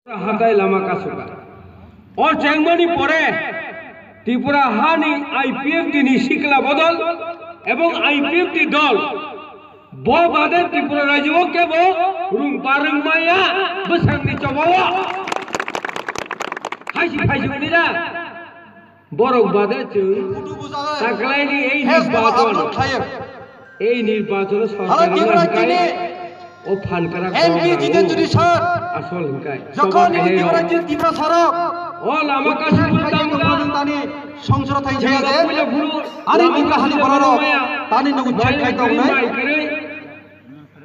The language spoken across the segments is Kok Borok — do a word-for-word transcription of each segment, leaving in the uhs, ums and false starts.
Hatai lama kasuka. O chengmani pore Tripura hani I P F T ni sikla bodol ebong I P F T dol bo bade Tripura rajyo kebo rung parung maya bwsangni chobao. Haisi haisi unida. Borok bade chwng taklaini ei nirbachon, ei nirbachon sorkar Tripura hinkhe tini o phankrak M P Jitendra Sir asol hinkhe jokhon ini Tripura Tripura sarok o lama kasupur tamla tani songsoro thai chaya je ani Tripura hali borok tani nugu chai khai tongnai.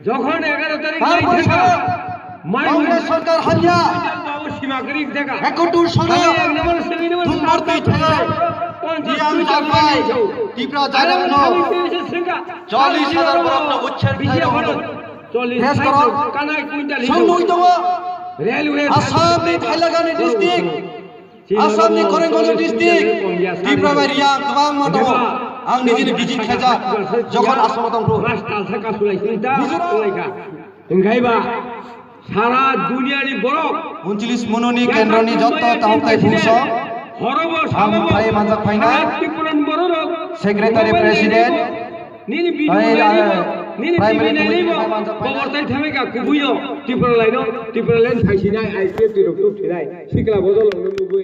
Jokhon egaro tarik Congress sorkar hanya ekottur sono thumbar twi thai diyan japai Tipra jarokno chollish hajar borokno uchher khai rokno. Test korok. Song nui tongo. Assam ni Hailakandi district. Assam ni Karimganj district, Tipra bai Reang kwbangma tongo. Ang nijini visit khaijak, jokhon Assam o tongphru. Mizoram. Hinkhe ba sara duniani borok unchlis mononi kendroni jotto tahuk tai phungso horobo ang phai manjak phaina. Secretary, president, nini video nai nini T V nai nai bo khobor tai thamika kubuyo Tripura laino Tripura lain phaisinai I P F T rok tuk sinai sikla bodol nugui.